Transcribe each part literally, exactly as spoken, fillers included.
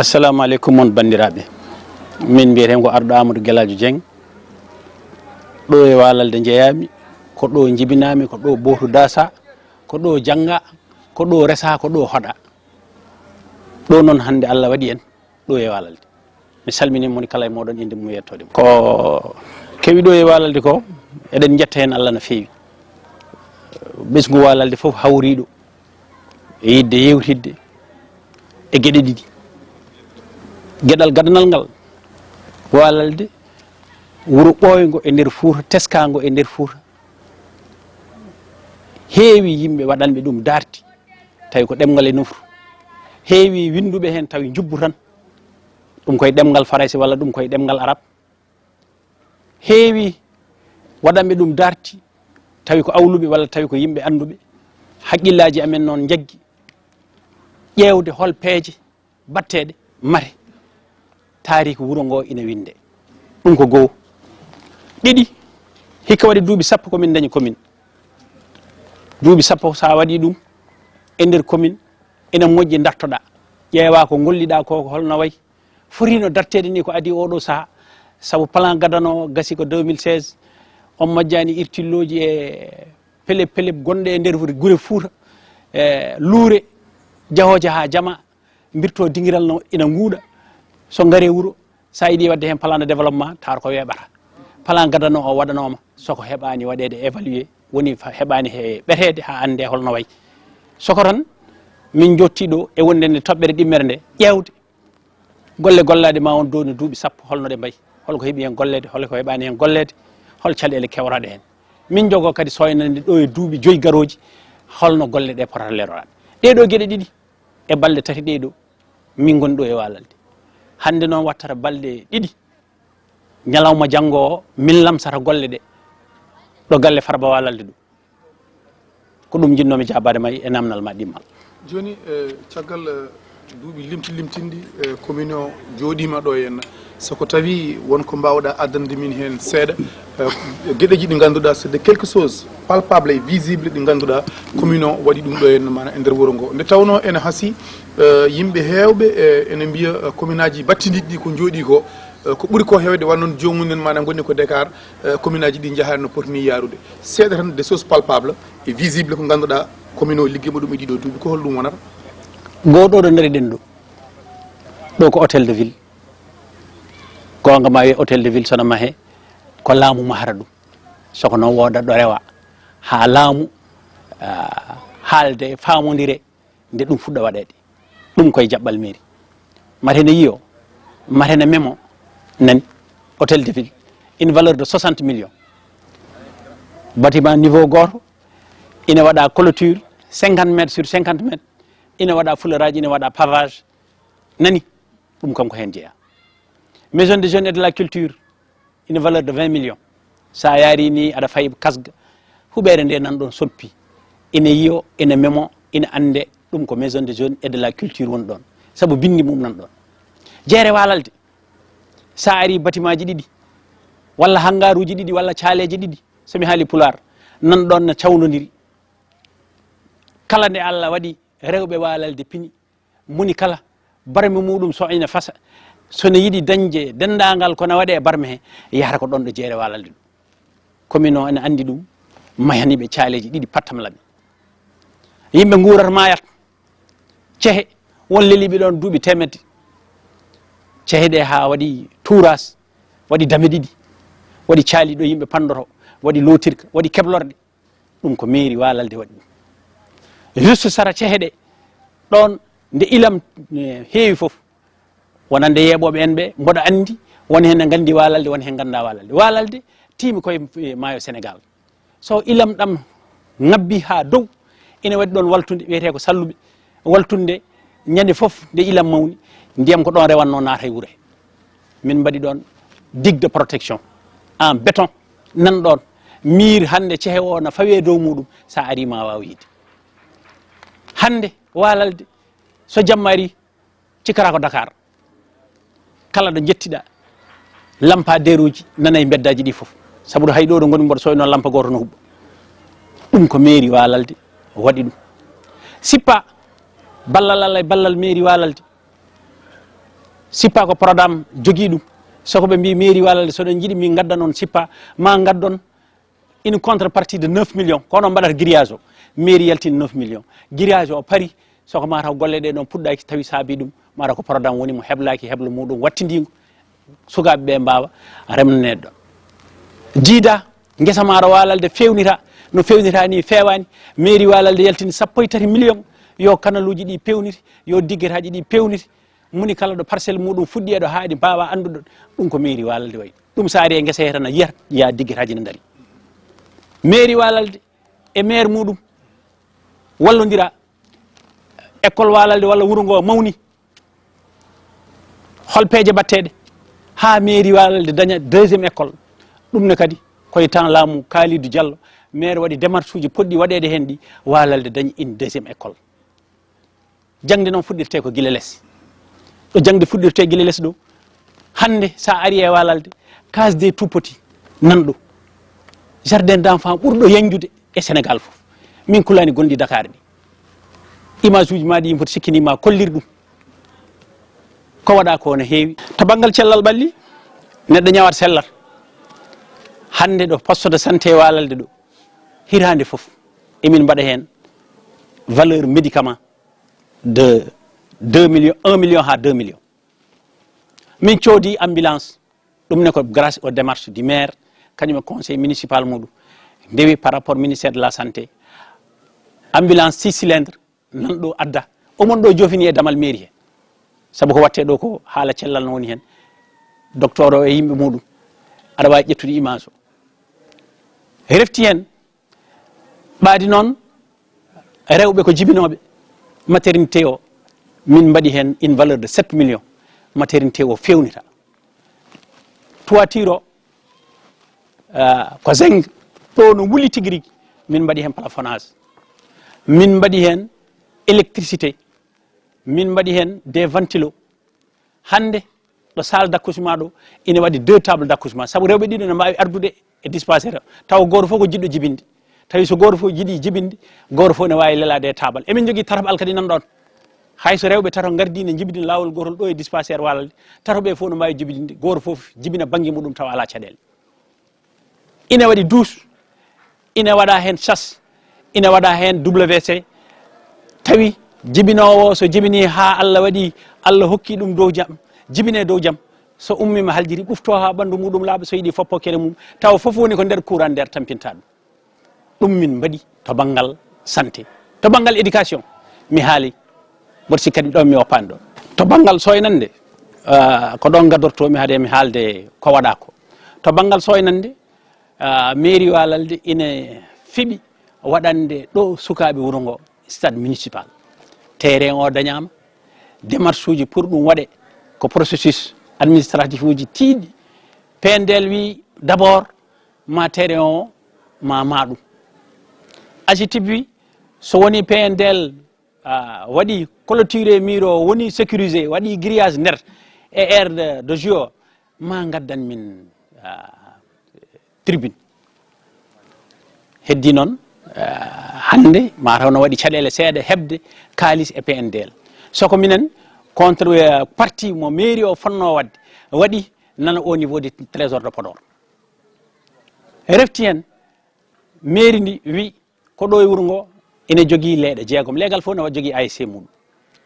Assalamu aleykum, on banndiraaɓe. Min mbiyetee ko Arɗo Amadou Gelajo Dieng. Ɗo e Walalde njeyaami, ko ɗo njibinaami, ko ɗo Bootu Dasa, ko ɗo jannga, ko ɗo resa, ko ɗo hoɗa. Ɗo noon hannde Allah waɗi en ɗo e Walalde. Mi salmini moni kala e mooɗon, innde mum e yettoode mum. Ko kewi ɗo e Walalde ko, eɗen njetta heen Allah no feewi. Ɓesngu Walalde fof hawriiɗo e yiɗde yewtidde e geɗe ɗiɗi. Geɗal gadanal ngal, Walalde, wuro ɓooyngo e nder Fuuta, teskaango e nder Fuuta. Heewi yimɓe waɗanɓe ɗum daarti, tawi ko ɗemngal e nofru. Heewi winnduɓe heen, tawi njubbu tan. Ɗum koye ɗemngal Farayse walla ɗum koye ɗemngal Arab. Heewi waɗanɓe ɗum daarti, tawi ko awluɓe walla tawi ko yimɓe annduɓe. Haqqillaaji amen noon njaggi ƴeewde hol peeje batteeɗe mate. Taariik wuro ngo ina winnde. Ɗum ko goo. Ɗiɗi, hikka waɗi duuɓi sappo ko min ndañi commune. Duuɓi sappo, so a waɗi ɗum e nder commune, ina moƴƴi dartoɗaa. Ƴeewaa ko ngolliɗaa ko, ko holno wayi. Fotiino darteede ni ko adii oo ɗoo sahaa. Sabu plan gadano o gasi ko deux mille seize. On majjaani irtillooji e pelep pelep gonɗe e nder gure Fuuta. E luure, jahooje haa jama, mbirto dingiral no ina nguuɗa. So ngare wuro, so a yiɗi waɗde heen plan de développement, taar ko weeɓata. Plan gadano o waɗanooma, so ko heɓaani waɗeede évalué, woni fa-, heɓaani he ɓeteede haa annde holno wayi. So ko tan, min njottii ɗo e wonde nde toɓɓere ɗimmere nde, ƴeewde golle gollaaɗe ma on dooni duuɓi sappo, holno ɗe mbayi, hol ko heɓi heen golleede, hol ko heɓaani heen golleede, hol caɗeele kewraɗe heen. Min njogoo kadi sooynande ɗo e duuɓi joyi garooji, holno golle ɗe potata leloraade. Ɗee ɗoo geɗe ɗiɗi e balɗe tati ɗee ɗoo, min ngoni ɗo e Walalde. Hannde noon wattata balɗe ɗiɗi, ñalawma janngo o, min lamsata golle ɗe ɗo galle Farba Walalde ɗo. Ko ɗum njiɗnoomi jaabaade ma e naamnal ma ɗimmal. Jooni, eh, caggal, eh, duuɓi limti limtinɗi, eh, commune o jooɗiima ɗo henna, so ko tawi won ko mbaawɗaa addande min heen seeɗa, eh, geɗeji ɗi ngannduɗaa, c'est de quelque chose palpable et visible ɗi ngannduɗaa commune o waɗi ɗum ɗo henna, maanaam e nder wuro ngo. Nde tawnoo ene hasii, eh, yimɓe heewɓe, eh, ene mbiya, eh, commune aji battindiiɗi ɗi ko njooɗii ko, eh, ko ɓuri ko heewde won noon joomum en maanaam ngoni ko Dakar, eh, commune aji ɗi njahaani no poti ni yaarude. Seeɗa tan des choses palpables et visibles ko ngannduɗaa commune o liggiima ɗum e ɗiɗo duuɓi, ko hol ɗum wonata? Goo ɗo ɗo ndariɗen ɗo, ɗo ko hôtel de ville. Goonga ma wiye hôtel de ville so no mahee, ko laamu mahata ɗum. So ko noon wooda ɗo rewa haa laamu, ah, haalde, faamondire, nde ɗum fuɗɗa waɗeede. Ɗum koye jaɓɓal mairie. Mate ne yiyo, mate ne memo, nani. Hôtel de ville, une valeur de soixante millions. Bâtiment niveau gooto, ina waɗa clôture cinquante mètres sur cinquante mètres, ina waɗa fleurage, ina waɗa pavage, nani. Ɗum kam ko heen jeyaa. Maison des jeunes et de la culture, une valeur de vingt millions. So a yaari ni, aɗa fayi Kasga, huɓeere nde nan ɗon soppi. Ina yiyo, ina memo, ina annde ɗum ko maison des jeunes et de la culture woni ɗon. Sabu binndi mum nan ɗon. Jeere Walalde, so a ari bâtiment ji ɗiɗi, walla hangaaruuji ɗiɗi, walla caaleeje ɗiɗi, so mi haali Pulaar, nan ɗon no cawndondiri. Kala nde Allah waɗi rewɓe Walalde pini, moni kala, barme muɗum so ina fasa, so ne yiɗi dañde denndaangal ko na waɗe e barme he, yahata ko ɗon ɗo jeere Walalde ɗum. Commune o ene anndi ɗum, mayani ɓe caaleeji ɗiɗi pattam laɓi. Yimɓe nguurat maayat, cehe, won leliiɓe ɗon duuɓi teemedde. Cehe ɗe haa waɗi tuuraas, waɗi dame ɗiɗi, waɗi caali ɗo yimɓe panndoto, waɗi lootirka, waɗi keblorɗe. Ɗum ko mairie Walalde waɗi ɗum. Juste sara cehe ɗe, ɗon nde ilam, eh, heewi fof, wonande yeeɓooɓe en ɓe, mboɗo anndi, won heen ne nganndi Walalde, won heen ngannda Walalde. Walalde tiimi koye, eh, maayo Senegaal. So ilam ɗam ŋabbi haa dow, ina waɗi ɗon waltunde wiyetee ko Salluɓe. Waltunde, ñande fof nde ilam mawni, ndiyam ko ɗon rewatnoo naata e wuro he. Min mbaɗi ɗon digue de protection en béton, nan ɗon. Miir hannde cehe o na fawee dow muɗum, so a ari ma waaw yiide. Hannde Walalde, so jamma ari, cikkata ko Dakar. Kala ɗo njettiɗa, lampadeeruuji nana e mbeddaaji ɗi fof. Sabu ɗo hay ɗo ɗo ngoni mboɗo soyno lampa gooto no huɓɓa. Ɗum ko mairie Walalde waɗi ɗum. Sippa ballal Allah e ballal mairie Walalde. Sippa ko programme jogii ɗum. Soko ɓe mbi mairie Walalde, so ɗon njiɗi min ngaddan on Sippa, ma ngaddon une contrepartie de neuf millions, ko onon mbaɗata grillage o. Mairie yaltini neuf millions. Grillage o pari, soko ma taw golle ɗe ɗon puɗɗaki, tawi saabi ɗum, mara ko programme woni mo heblaaki heblo muɗum wattindiingo. Sukaaɓe ɓe mbaawa remnaneede ɗon. Jiida, ngesa maaro Walalde fewnita, no fewnita ni fewaani. Mairie Walalde yaltini sappo e tati millions, yo kanaluuji ɗi pewniti, yo diggetaaji ɗi pewniti. Moni kala ɗo parcelle muɗum fuɗɗi e ɗo haaɗi mbaawa anndude ɗum ko mairie Walalde wayi. Ɗum so ari e ngesa he tan a yiyat, ya diggetaaji ne ndari. Mairie Walalde e maire muɗum wallondira, école Walalde walla wuro ngo mawni. Hol peeje batteɗe haa mairie Walalde daña deuxième école? Ɗum ne kadi koye temps laamu Kalidou Diallo, maire waɗi démarche uji poɗɗi waɗeede heen ɗi, Walalde dañi une deuxième école. Jaŋde noon fuɗɗirte ko gila les. Ɗo jaŋde fuɗɗirte gila les ɗo, hannde so a ari e Walalde, case des tout petits nan ɗo, jardin d'enfants ɓurɗo yañjude e Sénégal fof. Min kulaani gonɗi Dakar ɗi. Image uji ma ɗi mboɗo sikki ni ma kollir ɗum. Ko waɗa ko no heewi. To banngal cellal ɓalli, neɗɗo ñawat sellat. Hannde ɗo poste de santé Walalde ɗo, hitaande fof emin mbaɗa heen valeur médicament de deux millions, un million haa deux millions. Min coodi ambulance, ɗum ne ko grâce aux démarches du maire, kañum e conseil municipal muɗum, ndewi par rapport ministère de la santé, ambulance six cylindres nan ɗo adda. Omon ɗo jofini e damal mairie he, sabu ko watte ɗo ko haala cellal no woni heen. Docteur o e yimɓe muɗum, aɗa wawi ƴettude image o. Refti heen. Ɓaadi noon, rewɓe ko jibinooɓe. Maternité o, min mbaɗi heen une valeur de sept millions. Maternité o fewnita. Toiture o, ah, ko zinc, ɗo no wuli tigi rigi. Min mbaɗi heen plafonnage. Min mbaɗi heen électricité. Min mbaɗi heen des ventilos. Hannde ɗo salle d'accouchement ɗo ina waɗi deux tables d'accouchement, sabu rewɓe ɗiɗo ne mbaawi ardude e dispensaire o, tawa gooto fof ko jiɗɗo jibinde. Tawi so gooto fof jiɗi jibinde, gooto fof ne waawi lelaade e taabal. Emin njogii tataɓal kadi nan ɗoon. Hay so rewɓe tato ngardii ne njibidina laawol gootol ɗo e dispensaire Walalde, tato ɓe fof ne mbaawi jibidinde, gooto fof jibina bannge muɗum tawa alaa caɗeele. Ina waɗi douche, ina waɗa heen chasse, ina waɗa heen W C. Tawi jibinoowo o, so jibini haa Allah waɗi, Allah hokki ɗum dow jam, jibine dow jam. So ummiima haljiri, ɓufto haa ɓanndu muɗum laaɓa, so yiɗi foppo kere mum. Tawa fof woni ko nder courant nder tampinta ɗum. Ɗum min mbaɗi to banngal santé. To banngal éducation, mi haali. Mboɗo sikki kadi ɗo mi woppaani ɗo. To banngal soynande, ah, ko ɗon ngadortoomi hade mi haalde ko waɗa ko. To banngal soynande, ah, mairie Walalde ina fiɓi waɗande ɗo sukaaɓe wuro ngo stade municipal. Terrain o dañaama, démarche uji pour ɗum waɗe ko processus administratif uji tiiɗɗi. P N D L wi d'abord ma terrain o ma, ma ɗum. A G T I P wi so woni P N D L, ah, waɗi clôture mur o, woni sécurisé, waɗi grillage nder e aire de, de jeu o, ma ngaddan min, ah, tribune. Heddi noon, ah, hannde ma taw no waɗi caɗeele seeɗa heɓde kaalis e P N D L. Soko minen contre, eh, partie mo mairie o fotnoo waɗde, waɗi nana au niveau du trésor de Podor. Refti heen, mairie ndi wi ko ɗo e wuro ngo ene jogii leeɗe jeegom. Leegal fof ne wa-, jogii A S C muɗum.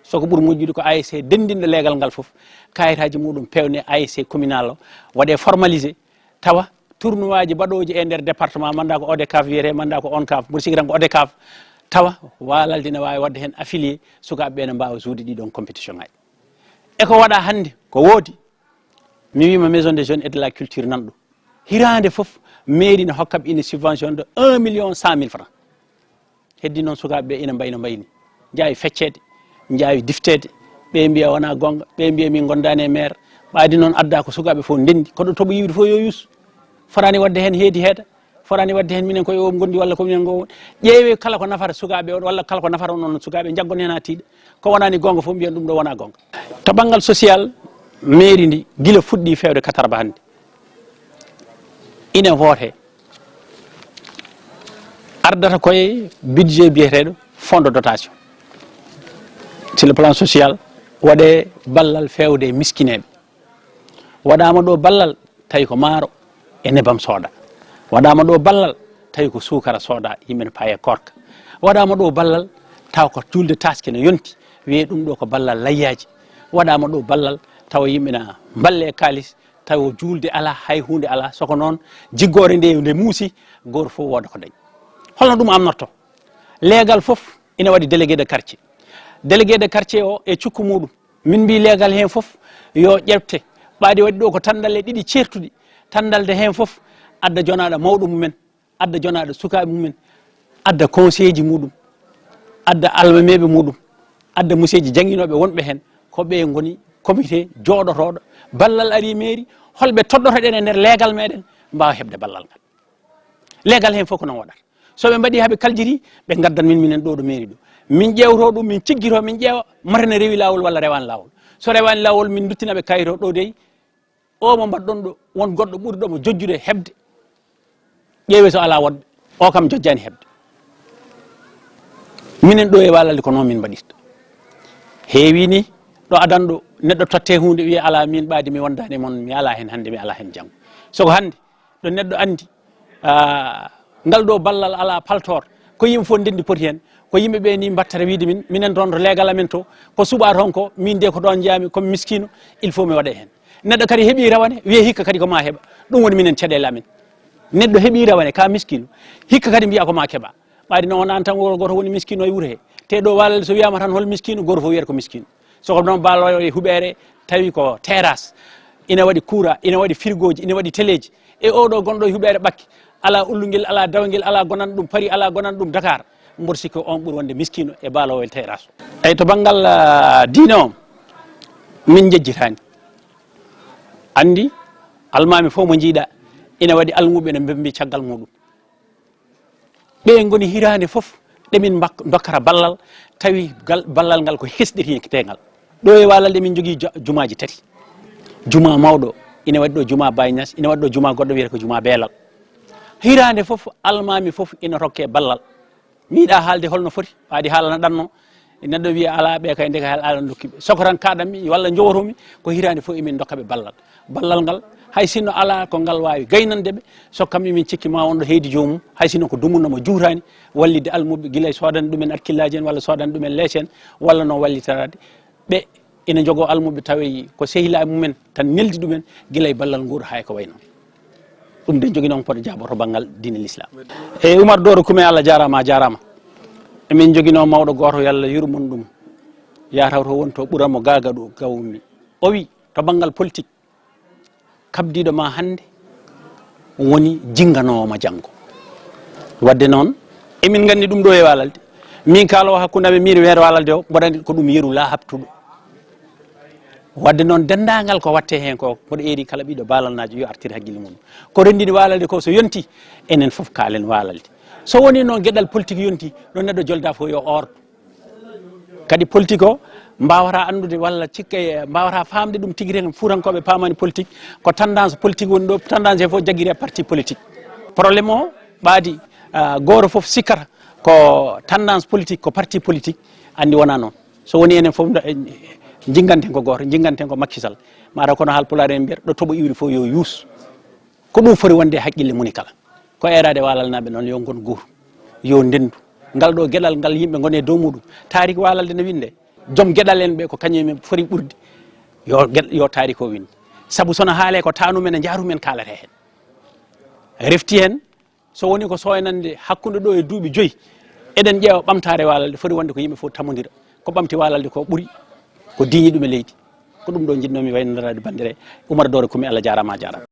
Soko ɓuri moƴƴude ko A S C denndinɗo leegal ngal fof, kayitaaji muɗum peewne A S C communal o, waɗe formalisé, tawa tournoi ji baɗooji e nder département, manda ko ODCAV wiyete, manda ko ONCAV, mboɗo sikki tan ko ODCAV, tawa Walalde ne waawi waɗde heen affilié, sukaaɓe ɓe ne mbaawa jouer ɗiɗon compétition ngaji. E ko waɗa hannde, ko woodi, mi wiima Maison des Jeunes et de la Culture nan ɗo. Hitaande fof, mairie ne hokka ɓe ina subvention de un million cent mille francs. Heddi noon sukaaɓe ɓe ina mbayi no mbayi ni. Njaawi fecceede, njaawi difteede, ɓe mbiya wona goonga, ɓe mbiya min ngondaani e maire. Ɓaadi noon adda ko sukaaɓe fof ndenndi, ko ɗo toɓo yiwde fof yo yus. Fotaani waɗde heen heedi heeda, fotaani waɗde heen minen koye o ngondi walla ko minen ngo. Ƴeewe kala ko nafata sukaaɓe on walla kala ko nafata on, on sukaaɓe, njaggon heen haa tiiɗa. Ko wonaani goonga fof mbiyen ɗum ɗo wona goonga. To banngal social, mairie ndi gila fuɗɗi feewde katarba hannde, ina woote, ardata koye budget biyeteeɗo fonds de dotation. Sur le plan social, Waɗee ballal feewde e miskineeɓe. Waɗaama ɗo ballal, tawi ko maaro e nebam sooda. Waɗaama ɗo ballal, tawi ko suukara sooda, yimɓe ne paaya e koorka. Waɗaama ɗo ballal, tawa ko juulde taaske ne yonti, wiyee ɗum ɗo ko ballal layyaaji. Waɗaama ɗo ballal, tawa yimɓe na mballe e kaalis, tawa juulde alaa, hay huunde alaa. So ko noon, jiggoore nde, nde muusi, gooto fof wooda ko dañ. Holno ɗum amnorto? Leegal fof ina waɗi délégué de quartier. Délégué de quartier o e cukko muuɗum. Min mbii leegal heen fof yo ƴefte. Ɓaadi waɗi ɗo ko tandalle ɗiɗi ceertuɗi. Tandalde heen fof adda jonaaɗo mawɗo mumen, adda jonaaɗo sukaaɓe mumen, adda conseiller ji muuɗum, adda almameeɓe muuɗum, adda museeji jannginooɓe wonɓe heen. Ko ɓe ngoni comité jooɗotooɗo. Ballal arii mairie, holɓe toddotoɗen e nder leegal meɗen mbaawa heɓde ballal ngal. Leegal heen fof ko noon waɗata. So ɓe mbaɗii haa ɓe kaljiti, ɓe ngaddan min, minen ɗo ɗo mairie ɗo. Min ƴeewto ɗum, min ciggito, min ƴeewa mata ne rewi laawol walla rewaani laawol. So rewaani laawol, min nduttina ɓe kayit o, ɗo dey, o mo mbaɗɗon ɗo, won goɗɗo ɓuri ɗo mo jojjude heɓde. Ƴeewee so alaa woɗɓe, o kam jojjaani heɓde. Minen ɗo e Walalde ko noon min mbaɗirta. Heewii ni, ɗo adan ɗo, neɗɗo tottee huunde, wiyee alaa, min ɓaadi mi wondaani e mon, mi alaa heen hannde, mi alaa heen janngo. So ko hannde, ɗo neɗɗo anndi, ah, ngal ɗo ballal alaa paltoor, ko yimɓe fof ndenndi poti heen, ko yimɓe ɓe ni mbattata wiyde min, minen toon to leegal amen to, ko suɓaa toon ko, min de ko ɗoon njiyaami, comme miskiino, il faut mi waɗa heen. Neɗɗo kadi heɓii rawane, wiyee hikka kadi ko maa heɓa. Ɗum woni minen caɗeele amen. Neɗɗo heɓii rawane, ka miskiino, hikka kadi mbiyaa ko maa keɓa. Ɓaadi noon wonaa tan wuro gooto woni miskiino e wuro he. Te ɗo Walalde so wiyaama tan hol miskiino, gooto fof wiyata ko miskiino. So ko noon ballal e huɓeere, tawi ko terrasse, ina waɗi courant, ina waɗi firgooji, ina waɗi teleeji. E oo ɗo gonɗo e huɓeere Ɓakki, alaa ullungel, alaa dawngel, alaa gonanɗo ɗum Paris, alaa gonanɗo ɗum Dakar. Mboɗo sikki on ɓuri wonde miskiino e ballal e terrasse. Eyi, to banngal, ah, diine o, min njejjitaani. Anndi, almaami fof mo njiiɗa, ina waɗi almuɓe ene mbembi caggal muɗum. Ɓe ngoni hiraande fof, ɗe min mbak-, ndokkata ballal, tawi gal-, ballal ngal ko hesɗiteengal. Ɗo e Walalde min njogii ja-, jumaaji tati. Jumaa mawɗo, ina waɗi ɗo jumaa Baay Ñas, ina waɗi ɗo jumaa goɗɗo wiyata ko jumaa Beelal. Hiraande fof, almaami fof ina rokke ballal. Mi yiɗaa haalde holno foti, ɓaadi haalana ɗanno. Neɗɗo wiya alaa ɓe kay, ndeka hal Alla nokki ɓe. So ko tan kaaɗanmi walla njowotomi, ko hitaande fof emin ndokka ɓe ballal. Ballal ngal, hay sinno alaa ko ngal waawi gaynande ɓe, so kam emin cikki ma won ɗo heydi joomum, hay sinno ko dumunna mo juutaani, wallitde almuɓe, gila e soodande ɗumen arkillaaji en, walla soodande ɗumen leece en, walla noon wallitaraade ɓe. Ina njogoo almuɓe tawi ko sehilaaɓe mumen tan neldi ɗumen, gila e ballal nguur haa e ko wayi noon. Ɗum de njoginoon ko poɗo jaaboto banngal diine l'islam. E Umar Dooro Kume, Allah jaaraama, a jaaraama. Emin njoginoo mawɗo gooto, yo Allah yurmon ɗum. Yaa taw to woni to ɓura mo gaagaɗo gawmi. O wi, to banngal politique, kabdiiɗo ma hannde woni jinnganoowo ma janngo. Wadde noon, emin nganndi ɗum ɗo e Walalde. Min kaalo hakkunde amen, miin e maire Walalde o, mboɗo anndi ko ɗum yeru laa haɓtuɗo. Wadde noon, denndaangal ko waɗtee heen ko, mboɗo eeri kala ɓiɗɗo baalalnaajo yo artir hakkille mum. Ko renndini Walalde ko, so yonti, enen fof kaalen Walalde. So woni noon geɗal politique yonti, ɗo neɗɗo jolda fof yo oorto. Kadi politique o, mbaawata anndude walla cikka e, mbaawata faamde ɗum tigi tan, Fuutankooɓe paamani politique, ko tendance politique woni ɗo, tendance he fof jaggiri e parti politique. Problème o, ɓaadi, ah, gooto fof sikkata ko tendance politique, ko parti politique, anndi wonaa noon. So woni enen fof nda-, en, jinnganten ko gooto, jinnganten ko Macky Sall. Mataw kono haal pulaar en mbiyata, ɗo toɓo iwri fof yo yuus. Ko ɗum foti wonde e hakkille moni kala. Ko eeraade Walalnaaɓe noon yo ngon gooto, yo ndenndu. Ngal ɗo geɗal ngal yimɓe ngoni e dow muɗum. Taariik Walalde ne winde. Joom geɗal en ɓe ko kañum en foti ɓurde. Yo geɗ-, yo taariik o winde. Sabu so no haalee ko taanum en e njaarum en kaalata heen. Refti heen, so woni ko sooynande hakkunde ɗo e duuɓi joyi, eɗen ƴeewa ɓamtaare Walalde, foti wonde ko yimɓe fof tamondira. Ko ɓamti Walalde ko ɓuri, ko diiñi ɗum e leydi. Ko ɗum ɗo njiɗnoomi waynonndiraade banndiraaɓe. Umar Dooro Kume, Allah jaaraama, a jaaraama.